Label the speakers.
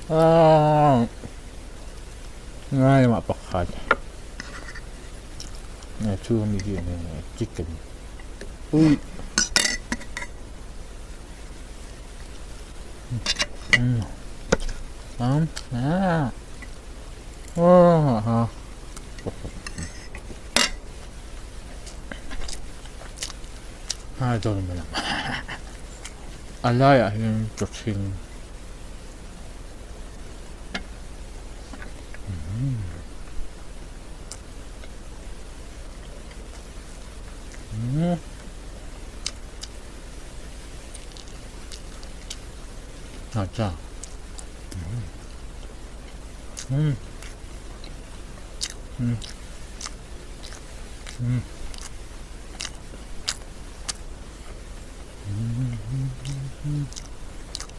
Speaker 1: Aaa ngai lamah pakhat a chhung ami hi eng nge chicken uih a laiah hian chawchhing acha um um um um.